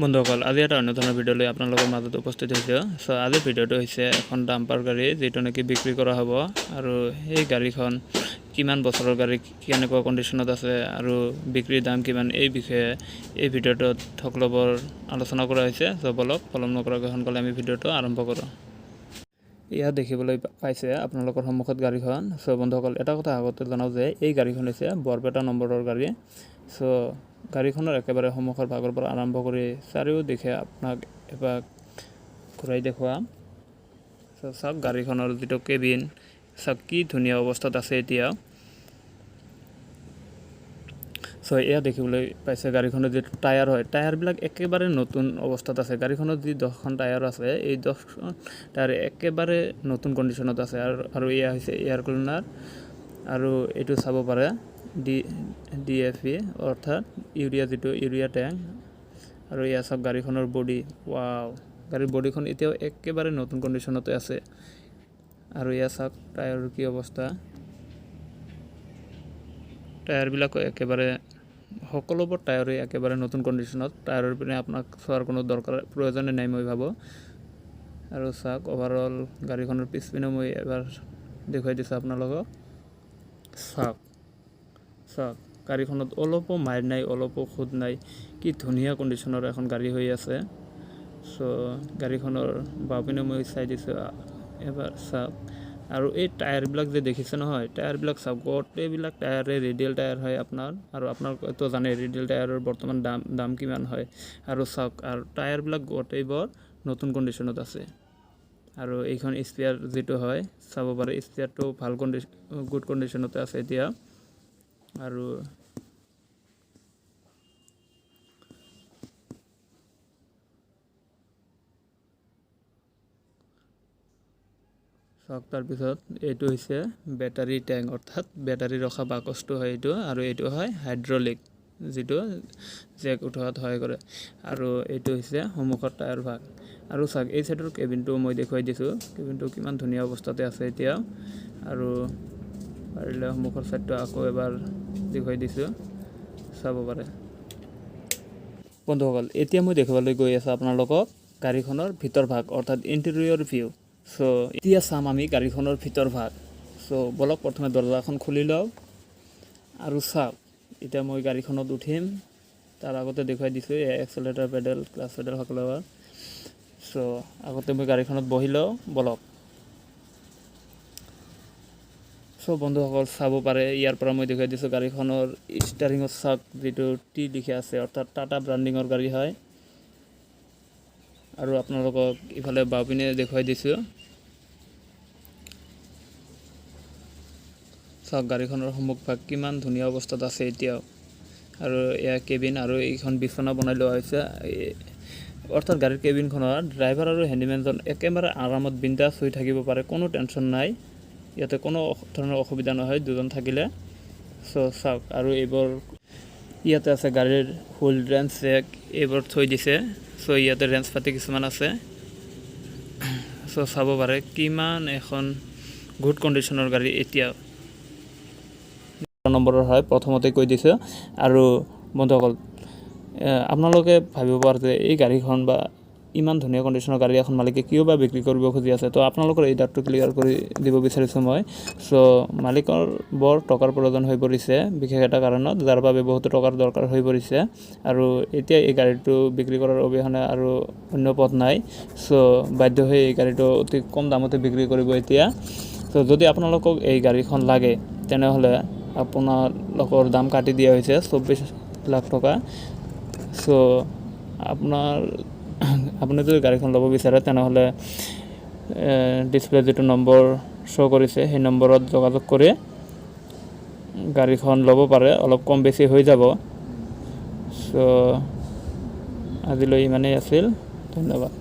বন্ধুসকল, আজি এটা অন্য ধৰণৰ ভিডিঅ' লৈ আপোনালোকৰ মাজত উপস্থিত হৈছোঁ। চ' আজিৰ ভিডিঅ'টো হৈছে এখন ডাম্পাৰ গাড়ী, যিটো নেকি বিক্ৰী কৰা হ'ব আৰু সেই গাড়ীখন কিমান বছৰৰ গাড়ী, কেনেকুৱা কণ্ডিশ্যনত আছে আৰু বিক্ৰীৰ দাম কিমান, এই বিষয়ে এই ভিডিঅ'টোত সকলোবোৰ আলোচনা কৰা হৈছে। চ' বলক, পলম নকৰাকৈ সোনকালে আমি ভিডিঅ'টো আৰম্ভ কৰোঁ। ইয়াত দেখিবলৈ পাইছে আপোনালোকৰ সন্মুখত গাড়ীখন। চ' বন্ধুসকল, এটা কথা আগতে জনাওঁ যে এই গাড়ীখন হৈছে বৰপেটা নম্বৰৰ গাড়ী। চ' গাড়ীখনৰ একেবাৰে সন্মুখৰ ভাগৰ পৰা আৰম্ভ কৰি চাৰিওদিশে আপোনাক এপাক ঘূৰাই দেখুৱাম। চ' চাওক, গাড়ীখনৰ যিটো কেবিন, চাওক কি ধুনীয়া অৱস্থাত আছে এতিয়া। চ' এয়া দেখিবলৈ পাইছে গাড়ীখনৰ যিটো টায়াৰ হয়, টায়াৰবিলাক একেবাৰে নতুন অৱস্থাত আছে। গাড়ীখনত যি 10খন টায়াৰ আছে, এই 10খন টায়াৰ একেবাৰে নতুন কণ্ডিশ্যনত আছে। আৰু এয়া হৈছে এয়াৰ কুলাৰ। আৰু এইটো চাব পাৰে ডি ডি এফ ই, অৰ্থাৎ ইউৰিয়া, যিটো ইউৰিয়া টেংক। আৰু এয়া চাওক গাড়ীখনৰ বডি। ৱাও, গাড়ীৰ বডিখন এতিয়াও একেবাৰে নতুন কণ্ডিশ্যনতে আছে। আৰু এয়া চাওক টায়াৰৰ কি অৱস্থা। টায়াৰবিলাকো একেবাৰে, সকলোবোৰ টায়াৰেই একেবাৰে নতুন কণ্ডিশ্যনত। টায়াৰৰ পিনে আপোনাক চোৱাৰ কোনো দৰকাৰ প্ৰয়োজনে নাই মই ভাবোঁ। আৰু চাওক, অভাৰঅল গাড়ীখনৰ পিছপিনেও মই এবাৰ দেখুৱাই দিছোঁ আপোনালোকক। চাওক চাওক, গাড়ীখনত অলপো মাৰ নাই, অলপো খুঁত নাই। কি ধুনীয়া কণ্ডিশ্যনৰ এখন গাড়ী হৈ আছে। চ' গাড়ীখনৰ বাওঁপিনে মই চাই দিছোঁ এবাৰ, চাওক। আৰু এই টায়াৰবিলাক যে দেখিছে নহয়, টায়াৰবিলাক চাওক, গোটেইবিলাক টায়াৰে ৰেডিয়েল টায়াৰ হয় আপোনাৰ। আৰু আপোনালোকেতো জানে ৰেডিয়েল টায়াৰৰ বৰ্তমান দাম কিমান হয়। আৰু চাওক, আৰু টায়াৰবিলাক গোটেইবোৰ নতুন কণ্ডিশ্যনত আছে। আৰু এইখন স্পেয়াৰ যিটো হয়, চাব পাৰে, স্পেয়াৰটো ভাল কণ্ডিশ্যন, গুড কণ্ডিশ্যনতে আছে এতিয়া। আৰু চাওক, তাৰপিছত এইটো হৈছে বেটাৰী টেংক, অৰ্থাৎ বেটাৰী ৰখা বাকচটো হয় এইটো। আৰু এইটো হয় হাইড্ৰলিক, যিটো জেক উঠোৱাত সহায় কৰে। আৰু এইটো হৈছে সন্মুখৰ টায়াৰ ভাগ। আৰু চাওক, এই চাইডৰ কেবিনটো মই দেখুৱাই দিছোঁ। কেবিনটো কিমান ধুনীয়া অৱস্থাতে আছে এতিয়া। আৰু পাৰিলে সন্মুখৰ চাইডটো আকৌ এবাৰ দেখুৱাই দিছোঁ, চাব পাৰে। বন্ধুসকল, এতিয়া মই দেখুৱাবলৈ গৈ আছোঁ আপোনালোকক গাড়ীখনৰ ভিতৰ ভাগ, অৰ্থাৎ ইণ্টেৰিয়ৰ ভিউ। চ' এতিয়া চাম আমি গাড়ীখনৰ ভিতৰ ভাগ। চ' বলক, প্ৰথমে দৰ্জাখন খুলি লওঁ। আৰু চাওক, এতিয়া মই গাড়ীখনত উঠিম, তাৰ আগতে দেখুৱাই দিছোঁ এক্সেলেটাৰ পেডেল, ক্লাছ পেডেল সকলোবোৰ। চ' আগতে মই গাড়ীখনত বহি লওঁ, বলক। চ' বন্ধুসকল, চাব পাৰে, ইয়াৰ পৰা মই দেখুৱাই দিছোঁ গাড়ীখনৰ ষ্টাৰিঙত চাওক যিটো টি লিখা আছে, অৰ্থাৎ টাটা ব্ৰাণ্ডিঙৰ গাড়ী হয়। আৰু আপোনালোকক ইফালে বাওঁপিনে দেখুৱাই দিছোঁ। চাওক, গাড়ীখনৰ সন্মুখভাগ কিমান ধুনীয়া অৱস্থাত আছে এতিয়াও। আৰু এয়া কেবিন। আৰু এইখন বিচনা বনাই লোৱা হৈছে, অৰ্থাৎ গাড়ীৰ কেবিনখনত ড্ৰাইভাৰ আৰু হেণ্ডিমেনজন একেবাৰে আৰামত বিন্দাছ হৈ থাকিব পাৰে, কোনো টেনশ্যন নাই। ইয়াতে কোনো ধৰণৰ অসুবিধা নহয় দুজন থাকিলে। চ' চাওক, আৰু এইবোৰ ইয়াতে আছে গাড়ীৰ হুইল ৰেঞ্চ, জেক এইবোৰ থৈ দিছে। চ' ইয়াতে ৰেঞ্চ পাতি কিছুমান আছে। চ' চাব পাৰে কিমান এখন গুড কণ্ডিশ্যনৰ গাড়ী এতিয়া। নম্বৰৰ হয়, প্ৰথমতে কৈ দিছোঁ। আৰু বন্ধুসকল, আপোনালোকে ভাবিব পাৰে যে এই গাড়ীখন বা ইমান ধুনীয়া কণ্ডিশ্যনৰ গাড়ী এখন মালিকে কিয় বা বিক্ৰী কৰিব খুজি আছে। তো আপোনালোকৰ এই ডাউটটো ক্লিয়াৰ কৰি দিব বিচাৰিছোঁ মই। চ' মালিকৰ বৰ টকাৰ প্ৰয়োজন হৈ পৰিছে বিশেষ এটা কাৰণত, যাৰ বাবে বহুতো টকাৰ দৰকাৰ হৈ পৰিছে। আৰু এতিয়া এই গাড়ীটো বিক্ৰী কৰাৰ অবিহনে আৰু অন্য পথ নাই। চ' বাধ্য হৈ এই গাড়ীটো অতি কম দামতে বিক্ৰী কৰিব এতিয়া। চ' যদি আপোনালোকক এই গাড়ীখন লাগে, তেনেহ'লে আপোনালোকৰ দাম কাটি দিয়া হৈছে 24 লাখ টকা। চ' আপুনি যদি গাড়ীখন ল'ব বিচাৰে, তেনেহ'লে ডিছপ্লে যিটো নম্বৰ শ্ব' কৰিছে, সেই নম্বৰত যোগাযোগ কৰি গাড়ীখন ল'ব পাৰে। অলপ কম বেছি হৈ যাব। চ' আজিলৈ ইমানেই আছিল, ধন্যবাদ।